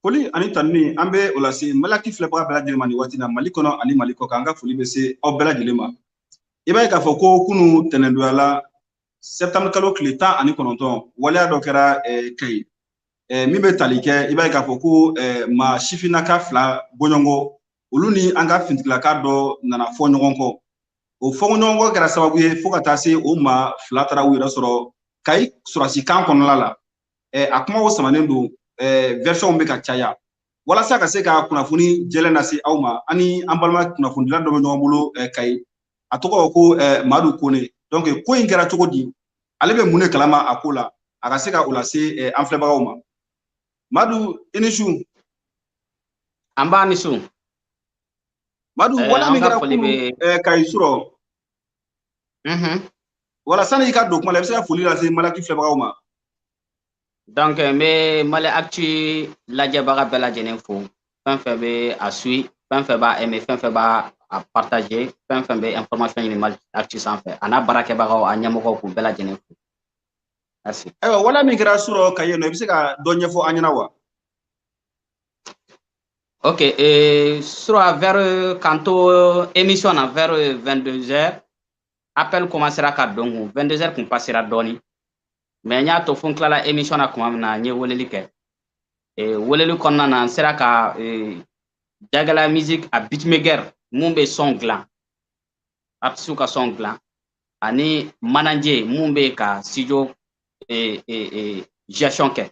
Foli ani tanuni, an bɛ o lase Malaki filɛbaga bɛɛ lajɛlen ma nin waati na, Mali kɔnɔ ani Mali kɔ kan. An ka foli bɛ se aw bɛɛ lajɛlen ma. I b'a ye k'a fɔ ko kunu tɛnɛndonya la, septembre kalo tile 19, waleya dɔ kɛra Kayi min bɛ tali kɛ. I b'a ye k'a fɔ ko maa sifinnaka fila bɔɲɔgɔnkɔ, olu ni an ka finitigilaka dɔ nana fɔ ɲɔgɔn kɔ. O fɔɲɔgɔnkɔ kɛra sababu ye fo ka taa se o maa fila taara u yɛrɛ sɔrɔ Kayi sɔrɔsi camp kɔnɔna la. A kumaw samanen don, version bɛ ka caya. Walasa ka se ka kunnafoni jɛlɛn lase aw ma, ani an balima kunnafonidila dɔ bɛ ɲɔgɔn bolo Kayi, a tɔgɔ ko Madu Kone. Donc ko in kɛra cogo di, ale bɛ mun de kalama a ko la, a ka se ka o lase an filɛbagaw ma. Madu, i ni su. An b'a ni su. Madu, wala min kɛra kunu Kayi surɔ, wala sani i ka don kuma la, i bɛ se ka foli lase Malaki filɛbagaw ma. Donc n bɛ Mali Actu lajɛbaga bɛɛ lajɛlen fo, fɛn fɛn bɛ a suit, fɛn fɛn b'a aimer, fɛn fɛn b'a a partager, fɛn fɛn bɛ information ɲini Mali Actu sanfɛ, a n'a baarakɛbagaw, a ɲɛmɔgɔw, k'u bɛɛ lajɛlen fo. Merci. Ayiwa, wala min kɛra surɔ Kayi nɔ, i bɛ se ka dɔ ɲɛfɔ an ɲɛna wa? Ok, surɔ vers kanto émission na, vers 22 heures, appel commencera ka don kun. 22 heures kun passera dɔɔni, mais n y'a to fo n tilala émission na tuma min na, n ye weleli kɛ. Weleli kɔnɔna na, n sera ka Jagala Musique a beatmaker mun bɛ son dilan, artiste ka son dilan, ani manager mun bɛ ka studio gestion kɛ,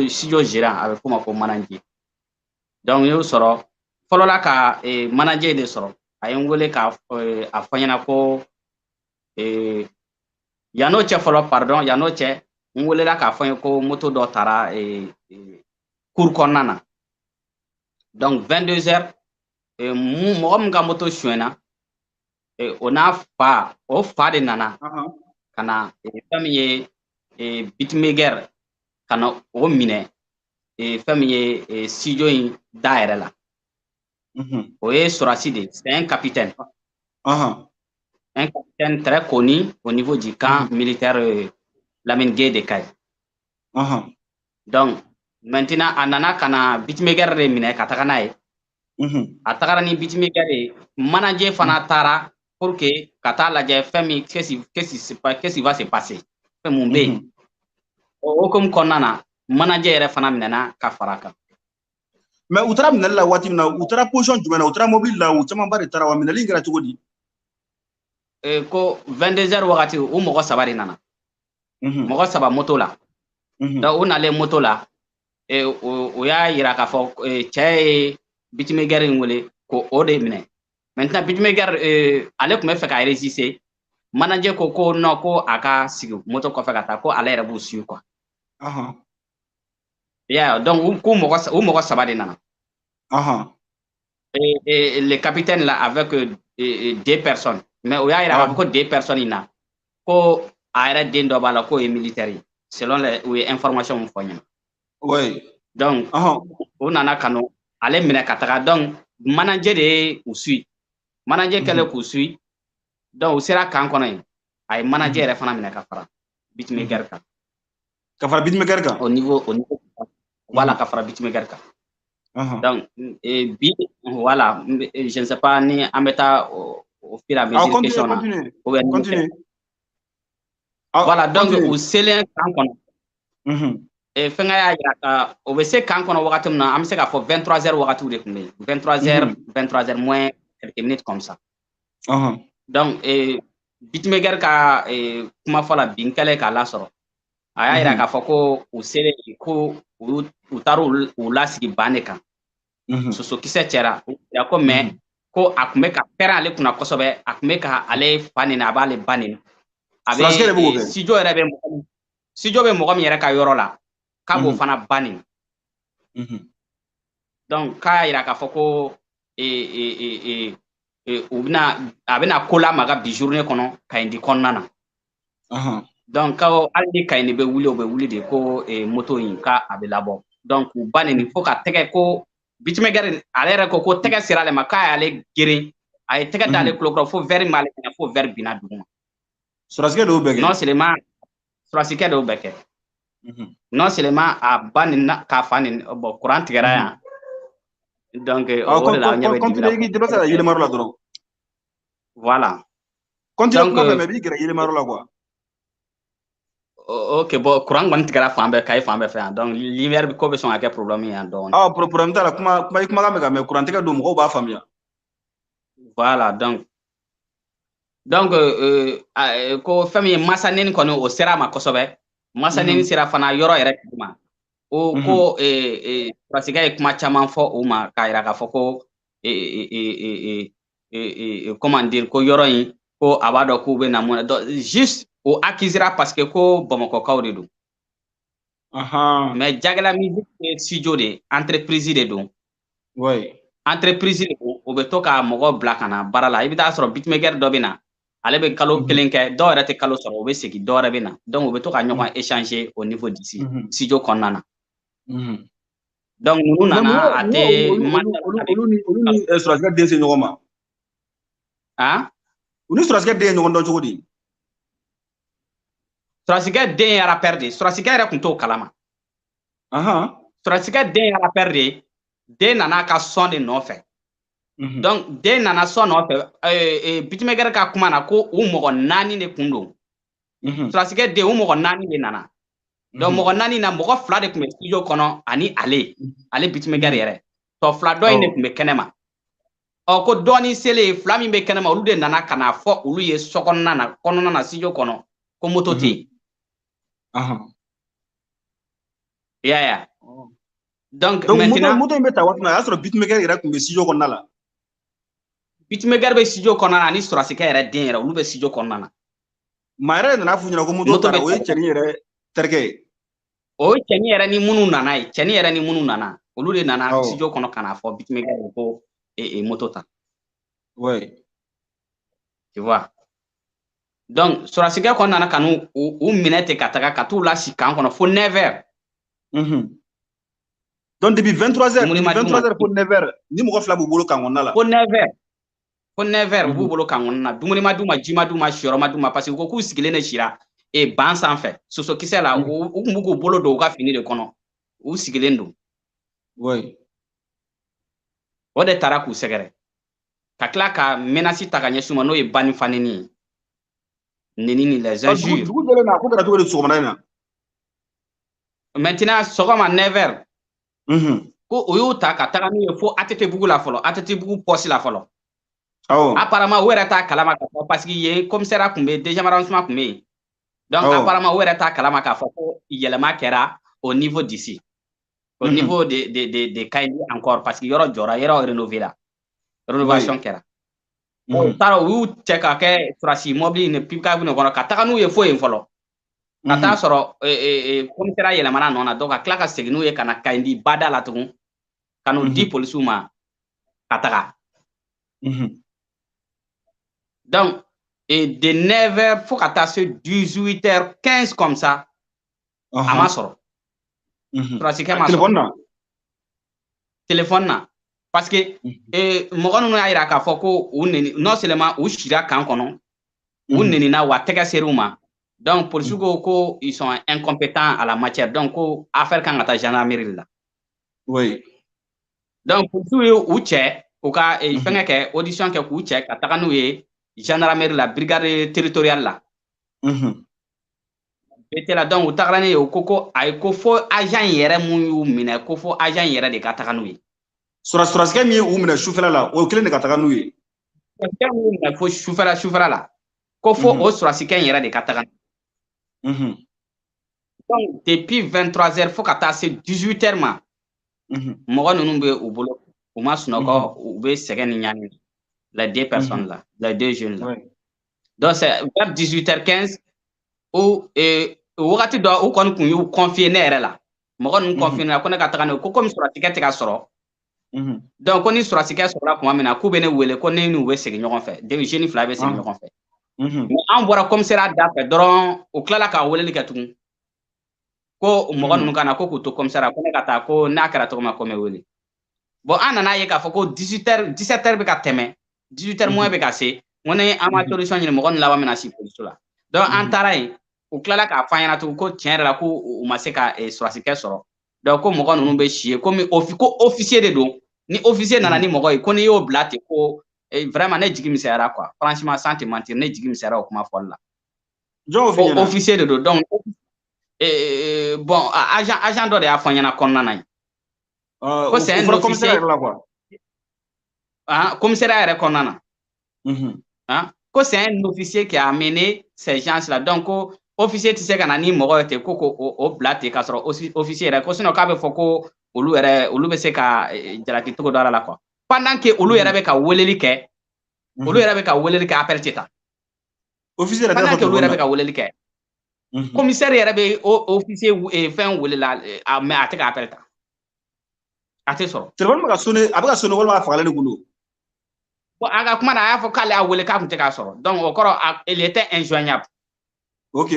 studio gérant, a bɛ f'o ma ko manager. Donc n y'o sɔrɔ fɔlɔla ka manager de sɔrɔ. A ye n wele ka a fɔ n ɲɛna ko yann'o cɛ fɔlɔ, pardon, yann'o cɛ, n welela k'a fɔ n ye ko moto dɔ taara cour kɔnɔna na. Donc 22 heures, mɔgɔ min ka moto sonyɛna, o n'a fa, o fa de nana ka na fɛn min ye beatmaker, ka na o minɛ fɛn min ye studio in da yɛrɛ la. O ye sɔrɔsi de, c'est un capitaine, un capitaine très connu au niveau du camp militaire Lamine Gueye de Kayes. Donc maintenant a nana ka na beatmaker de minɛ ka taga n'a ye. A tagara ni beatmaker ye, manager fana taara pour que ka taa lajɛ fɛn min, qu'est-ce qui va se passer, fɛn mun bɛ yen. O hokumu kɔnɔna na, manager yɛrɛ fana minɛna ka fara a kan. Mais u taara minɛli la waati min na, u taara position jumɛn na? U taara mobili la, u camanba de taara wa? Minɛli in kɛra cogo di? Ko 22 heures wagati, u mɔgɔ saba de nana, mɔgɔ saba moto la. Donc u nalen moto la, o y'a yira k'a fɔ cɛ ye beatmaker in wele ko o de minɛ. Maintenant beatmaker, ale tun bɛ fɛ ka résister. Manager ko ko non, ko a ka sigi moto kɔfɛ ka taa, ko ale yɛrɛ b'u suit quoi. Yeah, donc u k'u mɔgɔ u mɔgɔ saba de nana. Et le capitaine là avec deux personnes. Mais o y'a yira k'a fɔ ko deux personnes in na, ko a yɛrɛ den dɔ b'a la, k'o ye militaire ye, selon les u ye information min fɔ n ɲɛna. Donc u nana ka n'o ale minɛ ka taga. Donc manager de ye u suit. Manager kɛlen k'u suit, donc u sera camp kɔnɔ yen, a ye manager yɛrɛ fana minɛ ka fara beatmaker kan. Ka fara beatmaker kan. Au niveau, voilà, ka fara beatmaker kan. Donc bi, voilà, je ne sais pas ni an bɛ taa au fur et à mesure question na. Continue. Voilà, donc u selen camp kɔnɔ, fɛnkɛ y'a yira ka o bɛ se camp kɔnɔ wagati min na, an bɛ se k'a fɔ 23 heures wagatiw de tun bɛ yen, 23 heures, 23 heures moins quelques minutes comme ça. Donc beatmaker ka kuma fɔ la bi, n kɛlen k'a lasɔrɔ, a y'a yira k'a fɔ ko u selen, ko u taara u lasigi ban de kan, sosokisɛ cɛra ko, mais ko a tun bɛ ka pɛrɛn ale kunna kosɛbɛ, a tun bɛ ka ale fa neni, a b'ale ba neni, a bɛ studio yɛrɛ bɛ mɔgɔ min, studio bɛ mɔgɔ min yɛrɛ ka yɔrɔ la, k'a b'o fana ba neni. Donc k'a y'a yira k'a fɔ ko u bɛna, a bɛna ko lamaga bi journée kɔnɔ Kayindi kɔnɔna na. Donc ko hali ni Kayindi bɛ wuli, o bɛ wuli de, ko moto in k'a a bɛ labɔ. Donc u ba neni fo ka tɛgɛ, ko beatmaker ale yɛrɛ ko ko tɛgɛ sera ale ma, k'a y'ale geren, a ye tɛgɛ d'ale tulo kɔrɔ fo verre m'ale minɛ, fo verre binna duguma. Sɔrɔsikɛ de y'o bɛɛ kɛ? Non seulement sɔrɔsikɛ de y'o bɛɛ kɛ. Non seulement a ba nin k'a fa nin, bon, courant tigɛra yan, donc o de la an ɲɛ bɛ dibi la. Continue, i k'i déplacer la yɛlɛmayɔrɔ la dɔrɔn. Voilà. Continue kuma fɛ, mais i b'i gɛrɛ yɛlɛmayɔrɔ la quoi. Ok, bon, courant kɔni tigɛra fan bɛɛ, Kayi fan bɛɛ fɛ yan, donc lumière ko bɛ sɔn ka kɛ problème ye yan dɔɔni. Ah, problème t'a la, kuma kuma i kumakan bɛ ka mɛn, courant tigɛ don, mɔgɔw b'a faamuya. Voilà, donc ko fɛn min ye masa neni kɔni, o sera a ma kosɛbɛ. Masa neni sera fana yɔrɔ yɛrɛ tigi ma. O ko sɔrɔdasikɛ ye kuma caman fɔ u ma k'a yira k'a fɔ ko, comment dire, ko yɔrɔ in, ko a b'a dɔn k'u bɛ na mun na. Donc juste o accusera parce que ko Bamakɔkaw de don. Mais Jagala Music ye studio de, entreprise de don. Entreprise de don, o bɛ to ka mɔgɔ bila ka na baara la. I bɛ taa sɔrɔ beatmaker dɔ bɛ na, ale bɛ kalo kelen kɛ, dɔw yɛrɛ tɛ kalo sɔrɔ, o bɛ segin, dɔw wɛrɛ bɛ na. Donc u bɛ to ka ɲɔgɔn échanger au niveau d'ici, studio kɔnɔna na. Donc ninnu nana, a tɛ Olu ni sɔrɔdasikɛ den se ɲɔgɔn ma? Han? U ni sɔrɔdasikɛ den ye ɲɔgɔn dɔn cogo di? Sɔrɔdasikɛ den ye rappeur de ye. Sɔrɔdasikɛ yɛrɛ tun t'o kalama. Sɔrɔdasikɛ den ye rappeur de ye. Den nana a ka son de nɔfɛ. Donc den nana son nɔfɛ, beatmaker ka kuma na, ko u mɔgɔ naani de kun don. Sɔrɔdasikɛ den, u mɔgɔ naani de nana. Donc mɔgɔ naani na, mɔgɔ fila de tun bɛ studio kɔnɔ ani ale beatmaker yɛrɛ. Tɔ fila dɔ in de tun bɛ kɛnɛma. Ɔ, ko dɔɔni selen, fila min bɛ kɛnɛma, olu de nana ka na fɔ olu ye so kɔnɔna na, kɔnɔna na, studio kɔnɔ, ko moto tɛ yen. I y'a ye wa? Donc maintenant moto in bɛ ta waati min na, a y'a sɔrɔ beatmaker yɛrɛ tun bɛ studio kɔnɔna la. Beatmaker bɛ studio kɔnɔna na ani sɔrɔdasikɛ yɛrɛ den yɛrɛ, olu bɛ studio kɔnɔna na. Maa yɛrɛ nana f'u ɲɛna ko moto taara, o ye cɛnin yɛrɛ terikɛ ye. O ye cɛnin yɛrɛ ni minnu nana ye, cɛnin yɛrɛ ni minnu nana, olu de nana studio kɔnɔ ka na fɔ beatmaker ye ko moto ta. Tu vois? Donc sɔrɔdasikɛ kɔni nana ka n'u u minɛ ten ka taga ka t'u lasi camp kɔnɔ fo 9 heures. Donc depuis 23 heures, depuis 23 heures fo 9 heures, ni mɔgɔ fila b'u bolo camp kɔnɔna la. Fo 9 heures. Fo 9 heures u b'u bolo camp kɔnɔna na. Dumuni ma d'u ma, ji ma d'u ma, siyɔrɔ ma d'u ma, parce que u ko k'u sigilen de sira ban sanfɛ, sosokisɛ la, u tun b'u k'u bolo don u ka fini de kɔnɔ. U sigilen don. O de taara k'u sɛgɛrɛ. Ka tila ka menace ta ka ɲɛsin u ma, n'o ye ba ni fa neni ye. Neni ni les injures. Dugu jɛlen na, a ko kɛra cogo di sɔgɔmada in na? Maintenant sɔgɔma 9 heures. Ko o y'u ta ka taga n'u ye fo ATT bugu la fɔlɔ, ATT bugu poste la fɔlɔ. Apparemment u yɛrɛ t'a kalama k'a fɔ, parce que yen commissariat tun bɛ yen, deuxième arrondissement tun bɛ yen. Donc apparemment u yɛrɛ t'a kalama k'a fɔ ko yɛlɛma kɛra au niveau d'ici. Au niveau de Kayi encore, parce que yɔrɔ jɔra, yɔrɔ rénové la. Rénovation kɛra. U taara, u y'u cɛ ka kɛ sɔrɔdasi mobili ni pick-up nin kɔnɔ ka taga n'u ye fo yen fɔlɔ. Ka taa sɔrɔ commissariat yɛlɛmana nɔ na, donc ka tila ka segin n'u ye ka na Kayindi bada la tugun, ka n'u di polisiw ma ka taga. Donc et de 9h fo ka taa se 18h15 comme ça, a ma sɔrɔ. Sɔrɔdasikɛ ma sɔrɔ. Téléphone na? Téléphone na. Parce que mɔgɔ ninnu y'a yira k'a fɔ ko u neni, non seulement u sira camp kɔnɔ, u nenina wa tɛgɛ ser'u ma. Donc polisiw ko ils sont incompétents à la matière, donc ko affaire kan ka taa gendarmerie la. Donc polisiw ye u cɛ, u ka fɛngɛ kɛ, audition kɛ, k'u cɛ ka taga n'u ye gendarmerie la, brigade territoriale la. BT la. Donc u tagara n'u ye, u ko ayi, ko fo agent yɛrɛ mun y'u minɛ, ko fo agent yɛrɛ de ka taga n'u ye. Sɔrɔdasikɛ min ye u minɛ sufɛla la, o kelen de ka taga n'u ye. Sɔrɔdasikɛ min y'u minɛ fo sufɛla la, ko fo o sɔrɔdasikɛ in yɛrɛ de ka taga. Donc depuis 23 heures fo ka taa se 18 heures ma, mɔgɔ ninnu bɛ u bolo, u ma sunɔgɔ, u bɛ sɛgɛn ni ɲani, les deux personnes là, les deux jeunes là. Donc c'est vers 18h15 où wagati dɔ u kɔni kun y'u confier ne yɛrɛ la. Mɔgɔ ninnu confier ne la ko ne ka taga n'u ye, ko komi sɔrɔdasikɛ tɛ ka sɔrɔ. Donc ko ni sɔrɔdasikɛ sɔrɔla tuma min na, k'u bɛ ne wele, ko ne n'u bɛ segin ɲɔgɔn fɛ, den jeune fila bɛ segin ɲɔgɔn fɛ. Mais an bɔra commissariat da fɛ dɔrɔn, u tilala ka weleli kɛ tugun. Ko mɔgɔ ninnu ka na, ko k'u to commissariat, ko ne ka taa, ko n'a kɛra cogo min na, ko n bɛ wele. Bon, an nana ye k'a fɔ ko 18 heures, 17 heures bɛ ka tɛmɛ, 18 heures moins bɛ ka se, n ko ni an ma solution ɲini, mɔgɔ ninnu laban bɛna si polisiso la. Donc an taara yen. U tilala k'a fɔ an ɲɛna tugun ko tiɲɛ yɛrɛ la ko u ma se ka sɔrɔdasikɛ sɔrɔ. Donc ko mɔgɔ ninnu bɛ si yen, komi ko officier de don. Ni officier nana ni mɔgɔ ye, ko n'i y'o bila ten, ko vraiment ne jigi misɛnyara quoi. Franchement, sans te mentir, ne jigi misɛnyara o kuma fɔli la. Jɔn? Ko officier de don. Donc bon, agent dɔ de y'a fɔ n ɲɛna kɔnɔna na yen. Ko c'est un officier. Ah, commissariat yɛrɛ kɔnɔna na. Ah, ko c'est un officier qui a amené ces gens-là. Donc ko officier tɛ se ka na ni mɔgɔ ye ten ko o bila ten k'a sɔrɔ officier yɛrɛ ko, sinon k'a bɛ fɔ ko olu yɛrɛ, olu bɛ se ka jalaki cogo dɔ la quoi. Pendant que olu yɛrɛ bɛ ka weleli kɛ, olu yɛrɛ bɛ ka weleli kɛ, appel tɛ ta. Officier yɛrɛ? Pendant que olu yɛrɛ bɛ ka weleli kɛ, commissaire yɛrɛ bɛ officier fɛn wele la, mais a tɛ ka appel ta, a tɛ sɔrɔ. Téléphone bɛ ka sonner, a bɛ ka sonner walima a fagalen de kun don? Bon, a ka kuma na, a y'a fɔ k'ale y'a wele k'a tun tɛ k'a sɔrɔ. Donc o kɔrɔ, il était injoignable. Ok.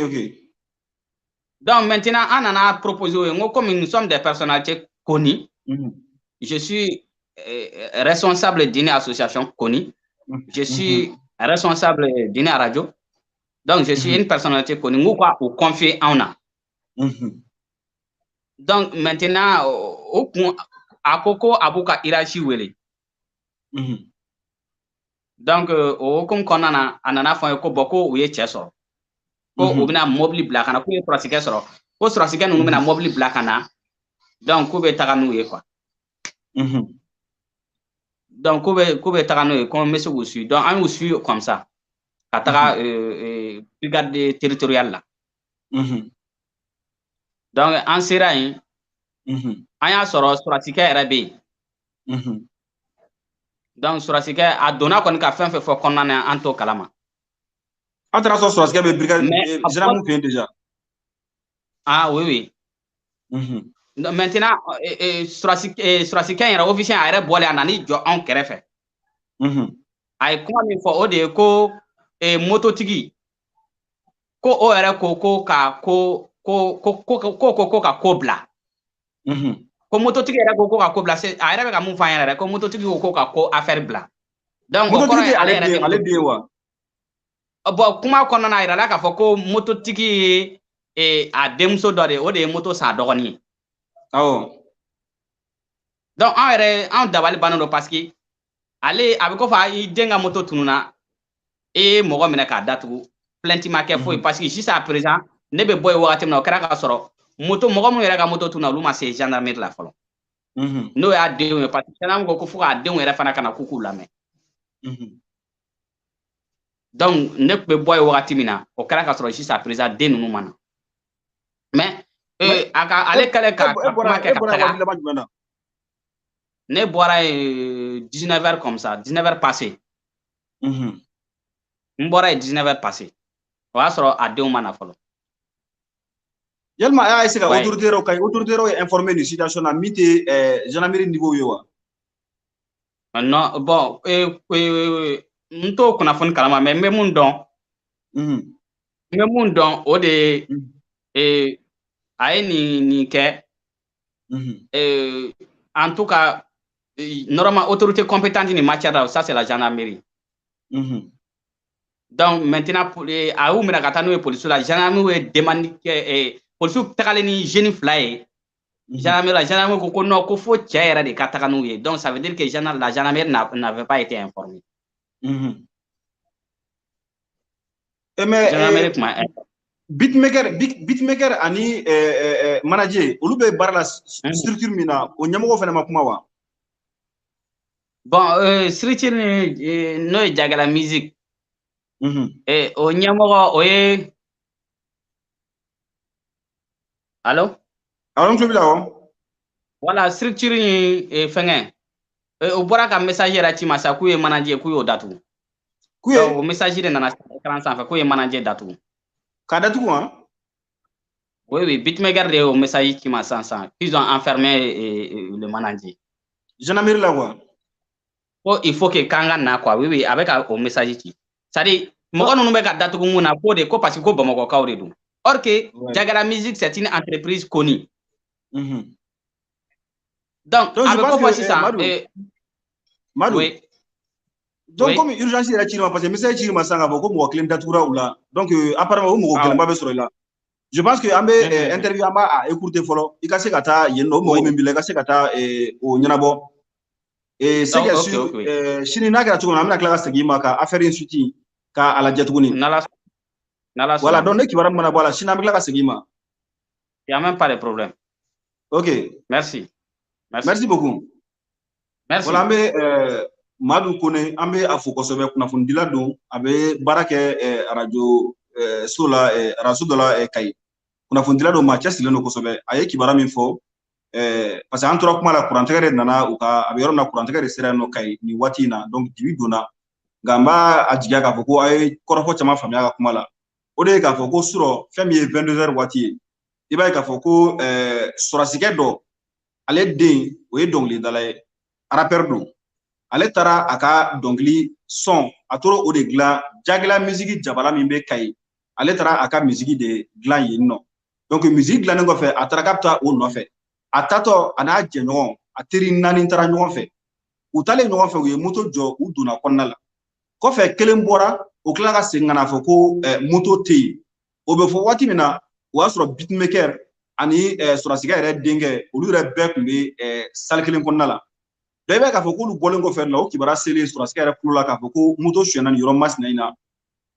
Donc maintenant, an nana proposer o ye, n ko comme nous sommes des personnalités connues, je suis responsable d'une association connue, je suis responsable d'une radio, donc je suis une personnalité connue, n k'u ka o confier anw na. Donc maintenant, o kun a ko ko a b'u ka hiérarchie wele. Donc o hukumu kɔnɔna na, a nana fɔ an ye ko bon, ko u ye cɛ sɔrɔ, ko u bɛna mobili bila ka na, k'u ye sɔrɔdasikɛ sɔrɔ, ko sɔrɔdasikɛ ninnu bɛna mobili bila ka na, donc k'u bɛ taga n'u ye quoi. Donc k'u bɛ taga n'u ye, ko n bɛ se k'u suivre. Donc an y'u suivre comme ça ka taga brigade territoriale la. Donc an sera yen, an y'a sɔrɔ sɔrɔdasikɛ yɛrɛ bɛ yen. Donc sɔrɔdasikɛ a donna kɔni ka fɛn fɛn fɔ kɔnɔna na, an t'o kalama. Aw taara sɔrɔ sɔrɔdasikɛ bɛ brigade gendarme fɛ yen déjà? Ah oui. Maintenant, sɔrɔdasikɛ yɛrɛ, officier a yɛrɛ bɔlen, a nan'i jɔ anw kɛrɛfɛ. A ye kuma min fɔ, o de ye ko mototigi ko o yɛrɛ ko ko ka ko ko ko ko ko ko ko ka ko bila. Ko mototigi yɛrɛ ko ko ka ko bila, a yɛrɛ bɛ ka mun fɔ an ɲɛna dɛ, ko mototigi ko ko ka ko affaire bila. Donc o kɔrɔ ye ale yɛrɛ ale den wa? Bon, kuma kɔnɔna na, a yirala k'a fɔ ko mototigi ye a denmuso dɔ de ye, o de ye moto san a dɔgɔnin ye. Awɔ. Donc an yɛrɛ, anw dabali bannen don, parce que ale a bɛ kofi i den ka moto tununna, e ye mɔgɔ minɛ k'a datugu, plainte ma kɛ foyi, parce que jusqu'à présent, ne bɛ bɔ yen wagati min na, o kɛra k'a sɔrɔ moto mɔgɔ minnu yɛrɛ ka moto tununa, olu ma se gendarmerie la fɔlɔ. N'o y'a denw ye, parce que gendarme ko ko fo k'a denw yɛrɛ fana ka na k'u k'u lamɛn. Donc ne tun bɛ bɔ yen wagati min na, o kɛra k'a sɔrɔ jusqu'à présent den ninnu ma na. Mais a ka ale kɛlen ka kuma kɛ ka taga, ne bɔra yen 19 heures comme ça, 19 heures passé. N bɔra yen 19 heures passé, o y'a sɔrɔ a denw ma na fɔlɔ. Yalima a y'a essayer ka autorité yɛrɛ ka autorité yɛrɛ informer nin situation na min tɛ gendarmerie niveau ye wa? Non, bon, n t'o kunnafoni kalama, mais n bɛ mun dɔn, n bɛ mun dɔn, o de ye a ye nin kɛ. En tout cas, normalement, autorité compétente ni matière la, ça c'est la gendarmerie. Donc maintenant, a y'u minɛ ka taa n'u ye polisiw la, gendarmerie ye demande kɛ, polisiw tagalen ni jeune fila ye gendarmerie la, gendarmerie ko ko non, ko fo cɛ yɛrɛ de ka taga n'u ye. Donc ça veut dire que la gendarmerie n'avait pas été informée. Mais gendarmerie kuma beatmaker ani manager, olu bɛ baara la structure min na, o ɲɛmɔgɔ fana ma kuma wa? Bon, structure ni n'o ye Jagala Musique, o ɲɛmɔgɔ o ye, allo? Awɔ, n tulo b'i la, awɔ. Voilà, structure ni fɛngɛ, o bɔra ka message yɛrɛ ci ma sa k'u ye manager k'u y'o datugu. K'u ye? O message de nana écran sanfɛ k'u ye manager datugu. K'a datugu han? Oui, beatmaker de y'o message ci ma sisan sisan qu'ils ont enfermé le manager. Gendarmerie la quoi? Ko il faut que k'an ka na quoi. Oui, a bɛ ka o message ci. C'est à dire mɔgɔ ninnu bɛ ka datugu mun na, k'o de ko parce que ko Bamakɔkaw de don. Or que Jagala Musique, c'est une entreprise connue. Donc a bɛ ko fɔ sisan. Madu. Oui. Donc comme urgence yɛrɛ cir'i ma, parce que message cir'i ma sisan k'a fɔ ko mɔgɔ kelen datugura u la, donc apparemment o mɔgɔ kelenba bɛ sɔrɔ i la. Je pense que an bɛ interview, an b'a écourter fɔlɔ, i ka se ka taa yen nɔ, o mɔgɔ min b'i la, i ka se ka taa o ɲɛnabɔ. Et c'est que sûr, sini n'a kɛra cogo min na, an bɛna tila ka segin i ma ka affaire in suite ka a lajɛ tuguni. N'Ala. Voilà, donc ne kibaruya min mana bɔ a la, sini an bɛ tila ka segin i ma. Il y a même pas de problème. Ok. Merci. Merci. Merci beaucoup. Merci. Voilà, an bɛ Madu Kone, an bɛ a fo kosɛbɛ, kunnafonidila don, a bɛ baara kɛ arajo so la, arajo dɔ la Kayi. Kunnafonidila don, maa cɛsirilen don kosɛbɛ. A ye kibaruya min fɔ, parce que an tora kuma la, kurantigɛ de nana u ka, a bɛ yɔrɔ min na, kurantigɛ de sera yen nɔ Kayi nin waati in na, donc dibi donna. Nka n b'a a jigiya k'a fɔ ko a ye kɔrɔfɔ caman faamuya a ka kuma la. O de ye k'a fɔ ko surɔ, fɛn min ye 22 heures waati ye, i b'a ye k'a fɔ ko sɔrɔsikɛ dɔ, ale den, o ye dɔnkilidala ye, rappeur don. Ale taara a ka dɔnkili sɔn, a tora o de dilan Jagila Musique jabala min bɛ Kayi. Ale taara a ka musique de dilan yen nɔ. Donc musique dilannen kɔfɛ, a taara k'a bɛ taa o nɔfɛ. A taatɔ, a n'a jɛɲɔgɔn, a teri naani taara ɲɔgɔn fɛ. U taalen ɲɔgɔn fɛ, u ye moto jɔ, u donna kɔnɔna la. Kɔfɛ, kelen bɔra, o tilala ka segin ka na fɔ ko moto tɛ yen. O bɛ fɔ waati min na, o y'a sɔrɔ beatmaker ani sɔrɔsikɛ yɛrɛ denkɛ, olu yɛrɛ bɛɛ tun bɛ salle kelen kɔnɔna la. Bɛɛ bɛ k'a fɔ k'olu bɔlen kɔfɛ la, o kibaruya selen sɔrɔsikɛ yɛrɛ tulo la k'a fɔ ko moto sonyɛna nin yɔrɔ masina in na,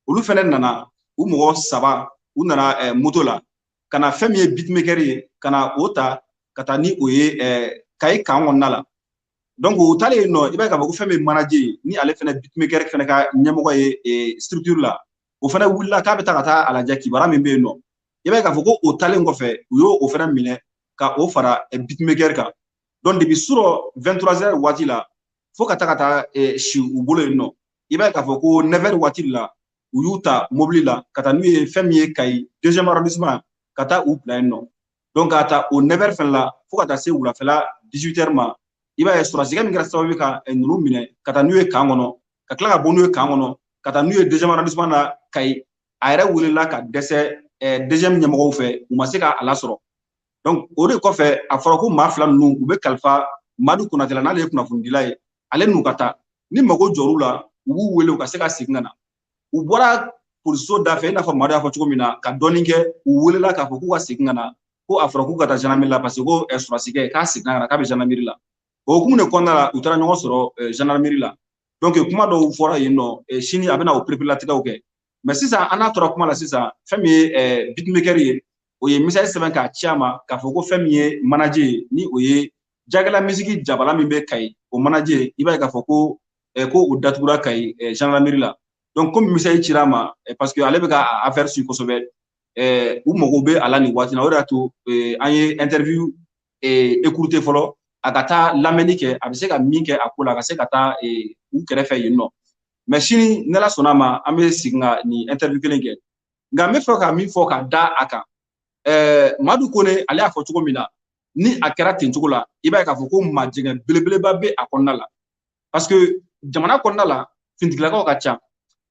olu fɛnɛ nana, u mɔgɔ saba, u nana moto la ka na fɛn min ye beatmaker ye, ka na o ta ka taa ni o ye Kayi kan kɔnɔna la. Donc u taalen yen nɔ, i b'a ye k'a fɔ ko fɛn min ye manager ye, ni ale fɛnɛ beatmaker fɛnɛ ka ɲɛmɔgɔ ye structure la, o fɛnɛ wulila k'a bɛ taa ka taa a lajɛ kibaruya min bɛ yen nɔ. I b'a ye k'a fɔ ko o taalen kɔfɛ, u y'o o fɛnɛ minɛ ka o fara beatmaker kan. Donc depuis surɔ 23 heures waati la fo ka taa si u bolo yen nɔ, i b'a ye k'a fɔ ko 9 heures waati la, u y'u ta mobili la ka taa n'u ye fɛn min ye Kayi deuxième arrondissement, ka taa u bila yen nɔ. Donc k'a ta o 9 heures fɛnɛ la fo ka taa se wulafɛla 18 heures ma, i b'a ye sɔrɔsikɛ min kɛra sababu ye ka ninnu minɛ ka taa n'u ye camp kɔnɔ, ka tila ka bɔ n'u ye camp kɔnɔ ka taa n'u ye deuxième arrondissement na Kayi, a yɛrɛ welela ka dɛsɛ deuxième ɲɛmɔgɔw fɛ, u ma se ka a lasɔrɔ. Donc o de kɔfɛ, a fɔra ko maa fila ninnu, u bɛ kalifa Madu Konatɛ la, n'ale ye kunnafonidila ye, ale n'u ka taa ni mago jɔr'u la, u b'u wele u ka se ka segin ka na. U bɔra polisiso da fɛ, i n'a fɔ Madu y'a fɔ cogo min na, ka dɔɔnin kɛ, u welela k'a fɔ k'u ka segin ka na, ko a fɔra k'u ka taa gendarmerie la, parce que ko sɔrɔsikɛ k'a seginna ka na, k'a bɛ gendarmerie la. O hukumu de kɔnɔna la, u taara ɲɔgɔn sɔrɔ gendarmerie la. Donc kuma dɔw fɔra yen nɔ, sini a bɛna o pereperelatigɛw kɛ. Mais sisan, an n'a tora kuma la sisan, fɛn min ye beatmaker ye, o ye message sɛbɛn k'a ci a ma k'a fɔ ko fɛn min ye manager ye, ni o ye Jagala Musique jabala min bɛ Kayi, o manager, i b'a ye k'a fɔ ko o datugura Kayi gendarmerie la. Donc komi message cira a ma, parce que ale bɛ ka affaire suit kosɛbɛ, u mago bɛ a la nin waati la, o de y'a to an ye interview écourter fɔlɔ, a ka taa lamɛnni kɛ, a bɛ se ka min kɛ a ko la, a ka se ka taa u kɛrɛfɛ yen nɔ. Mais sini, n'Ala sɔnna a ma, an bɛ segin ka nin interview kelen kɛ. Nka n bɛ fɛ ka min fɔ ka da a kan, Madu Kone, ale y'a fɔ cogo min na, ni a kɛra ten cogo la, i b'a ye k'a fɔ ko majɛngɛ belebeleba bɛ a kɔnɔna la, parce que jamana kɔnɔna la, finitigilakaw ka ca,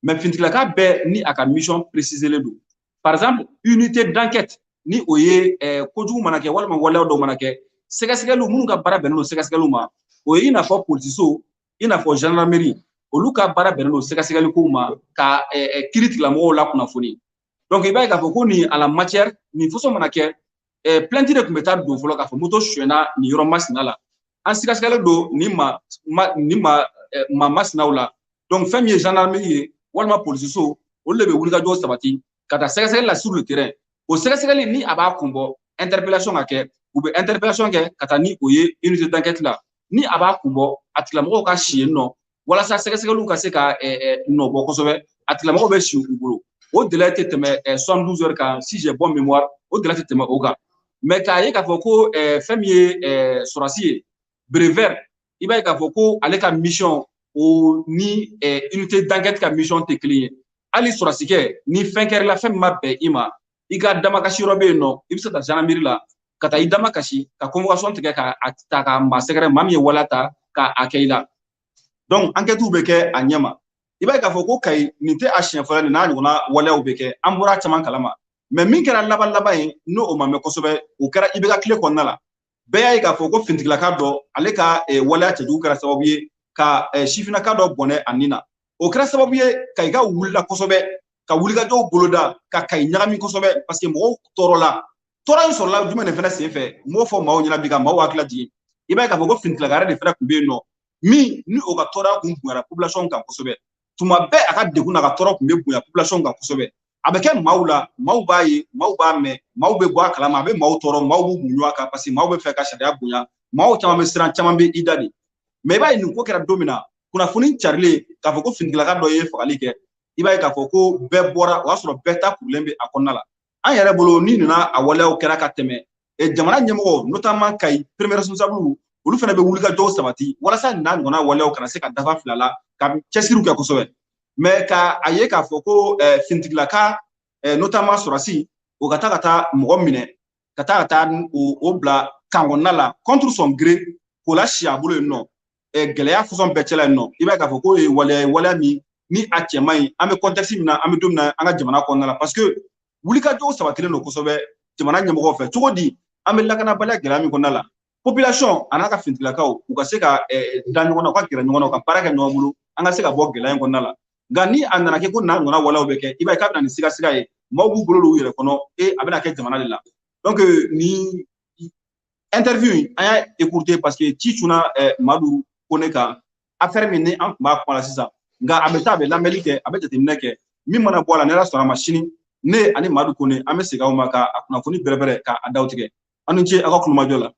mais finitigilaka bɛɛ ni a ka mission précisélen don. Par exemple, unité d'enquête, ni o ye kojugu mana kɛ walima waleya dɔw mana kɛ, sɛgɛsɛgɛliw, minnu ka baara bɛnnen don sɛgɛsɛgɛliw ma, o ye i n'a fɔ polisiso, i n'a fɔ gendarmerie, olu ka baara bɛnnen don sɛgɛsɛgɛli kow ma, ka kiiri tigilamɔgɔw la kunnafoni. Donc i b'a ye k'a fɔ ko nin, à la matière, nin fɔsɔn mana kɛ, plainte de tun bɛ taa don fɔlɔ k'a fɔ moto sonyɛna nin yɔrɔ masina la, an sɛgɛsɛgɛlen don nin ma nin ma maa masinaw la. Donc fɛn min ye gendarmerie ye walima polisiso, olu de bɛ wulikajɔ sabati ka taa sɛgɛsɛgɛli la sur le terrain. O sɛgɛsɛgɛli, ni a b'a kun bɔ interpellation ka kɛ, u bɛ interpellation kɛ ka taa ni o ye unité d'enquête la, ni a b'a kun bɔ a tigilamɔgɔw ka si yen nɔ, walasa sɛgɛsɛgɛliw ka se ka nɔ bɔ kosɛbɛ, a tigilamɔgɔw bɛ si u bolo. O délai tɛ tɛmɛ 72 heures kan, si j'ai bonne mémoire, o délai tɛ tɛmɛ o kan. Mais k'a ye k'a fɔ ko fɛn min ye sɔrɔsi ye, brevet, i b'a ye k'a fɔ ko ale ka mission, o ni unité d'enquête ka mission tɛ kelen ye. Hali sɔrɔsikɛ, ni fɛn kɛr'i la, fɛn min ma bɛn i ma, i ka damakasi yɔrɔ bɛ yen nɔ, i bɛ se ka taa gendarmerie la ka taa i damakasi, ka convocation tigɛ, ka ta ka maa sɛgɛrɛ, maa min ye waleya ta ka a kɛ i la. Donc enquête bɛ kɛ a ɲɛ ma. I b'a ye k'a fɔ ko Kayi, nin tɛ a siɲɛ fɔlɔ nin n'a ɲɔgɔnna waleyaw bɛ kɛ, an bɔra caman kalama. Mais min kɛra laban laban ye, n'o o ma mɛn kosɛbɛ, o kɛra IBK tile kɔnɔna la. Bɛɛ y'a ye k'a fɔ ko finitigilaka dɔ, ale ka waleya cɛjugu kɛra sababu ye ka sifinnaka dɔ bɔnɛ a nin na. O kɛra sababu ye Kayika wulila kosɛbɛ. Ka wulikajɔw boloda ka Kayi ɲagami kosɛbɛ, parce que mɔgɔw tɔɔrɔla. Tɔɔrɔ in sɔrɔla jumɛn de fana sen fɛ? N b'o fɔ maaw ɲɛna bi ka maaw hakili lajigin. I b'a ye k'a fɔ ko finitigilaka yɛrɛ de fana tun bɛ yen nɔ, min ni o ka tɔɔrɔya kun bonyara population kan kosɛbɛ. Tuma bɛɛ a ka degun n'a ka tɔɔrɔ tun bɛ bonya population kan kosɛbɛ. A bɛ kɛ maaw la, maaw b'a ye, maaw b'a mɛn, maaw bɛ bɔ a kalama, a bɛ maaw tɔɔrɔ, maaw b'u muɲu a kan, parce que maaw bɛ fɛ ka sariya bonya, maaw caman bɛ siran, caman bɛ i da de. Mais i b'a ye, nin ko kɛra don min na, kunnafoni carilen k'a fɔ ko finitigilaka dɔ ye fagali kɛ, i b'a ye k'a fɔ ko bɛɛ bɔra. O y'a sɔrɔ bɛɛ ta kurulen bɛ a kɔnɔna la. An yɛrɛ bolo, ni nana a waleyaw kɛra ka tɛmɛ, jamana ɲɛmɔgɔ, notamment Kayi premier responsable, olu fana bɛ wulikajɔw sabati walasa nin n'a ɲɔgɔnna waleyaw kana se ka dafa fila la, ka cɛsiriw kɛ kosɛbɛ. Mais ka a ye k'a fɔ ko finitigilaka, notamment sɔrɔsi, o ka taa ka taa mɔgɔ minɛ, ka taa o bila kan kɔnɔna la contre son gré, k'o la si a bolo yen nɔ, gɛlɛya fɔsɔn bɛɛ cɛla yen nɔ, i b'a ye k'a fɔ k'o ye waleya ye, waleya min ni a cɛ man ɲi. An bɛ contexte min na, an bɛ don min na an ka jamana kɔnɔna la, parce que wulikajɔw sabatilen don kosɛbɛ jamana ɲɛmɔgɔw fɛ. Cogo di an bɛ lakanabaliya gɛlɛya min kɔnɔna la, population a n'a ka finitigilakaw, u ka se ka da ɲɔgɔn na, u ka gɛrɛ ɲɔgɔn na, u ka baara kɛ ɲɔgɔn bolo, an ka se ka bɔ gɛlɛya in kɔnɔna la. Nka ni a nana kɛ ko n'a ɲɔgɔnna waleyaw bɛ kɛ, i b'a ye k'a bɛ na ni sigasiga ye, maaw b'u bolo don u yɛrɛ kɔnɔ, e a bɛna kɛ jamana de la. Donc ni interview in, an y'a écourté parce que ci cunna Madu Kone kan, affaire min ni an tun b'a kuma la sisan. Nka a bɛ taa, a bɛ lamɛnli kɛ, a bɛ jateminɛ kɛ. Min mana bɔ a la, ni Ala sɔnna a ma, sini ne ani Madu Kone, an bɛ segin aw ma ka a kunnafoni bɛrɛbɛrɛ, k'a daw tigɛ. Aw ni ce aw ka kulomajɔ la.